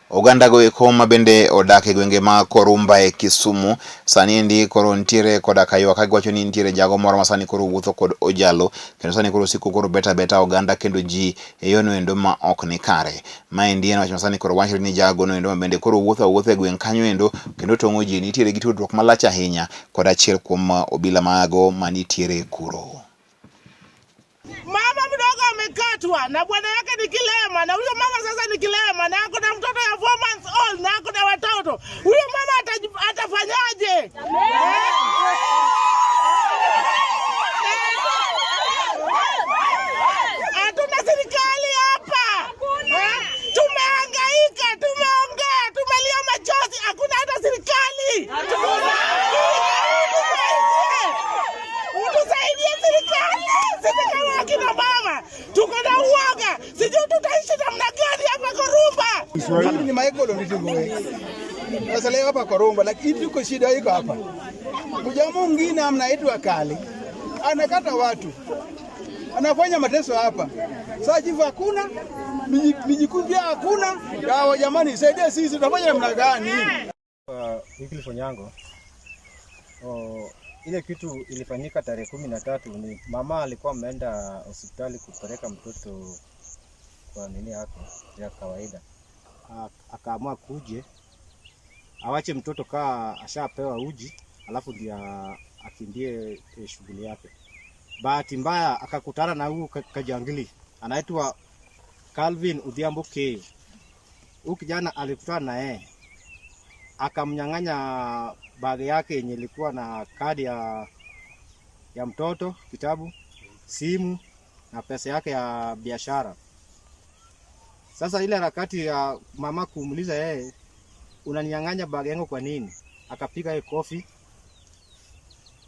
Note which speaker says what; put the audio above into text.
Speaker 1: Oganda go eko ma bende odak e gwenge ma Korumba e Kisumu sani endi koro nitiere koda kaywak ka giwacho ni nitiere jago moro ma sani koro wuotho kod ojalo kendo sani koro osiko koro beta beta oganda kendo ji e yono endo ma ok ni kare. Maendi en wach ma sani koro wachre ni jago no endo ma bende koro wuotho awuotha e gweng' kanyo endo kendo tong'o ji nitiere gi tudruok malach ahinya kod achiel kuom obila mago manitiere kuro.
Speaker 2: Mama mdogo amekatwa na bwana yake ni kilema, na huyo mama sasa ni kilema na ako na mtoto ya 4 months old na ako na watoto. Huyo mama atafanyaje? Hatuna serikali hapa. Tumehangaika, tumeongea, tumelia machozi, hakuna hata serikali. Utusaidie serikali. Sisi kama akina mama tuko na uoga, sijui tutaishi namna gani hapa Korumba.
Speaker 3: Mimi ni Michael Onditingoe. Sasa leo hapa Korumba, lakini tuko shida iko hapa. Kuja mwingine amnaitwa Kali anakata watu, anafanya mateso hapa. Sasa jivu hakuna, mijikuu pia hakuna. Yawa jamani, saidia sisi, tutafanya namna gani?
Speaker 4: Wycliffe Onyango. Ile kitu ilifanyika tarehe 13 ni mama alikuwa ameenda hospitali kupeleka mtoto kwa nini yake ya kawaida. Akaamua kuje awache mtoto kaa ashapewa uji alafu ndio akimbie shughuli yake. Bahati mbaya akakutana na huyu kajangili anaitwa Calvin Odhiambo K. Huyu kijana alikutana na yeye akamnyang'anya bagi yake yenye ilikuwa na kadi ya mtoto, kitabu, simu na pesa yake ya biashara. Sasa ile harakati ya mama kumuuliza yeye, unaninyang'anya bagi yangu kwa nini? Akapiga yeye kofi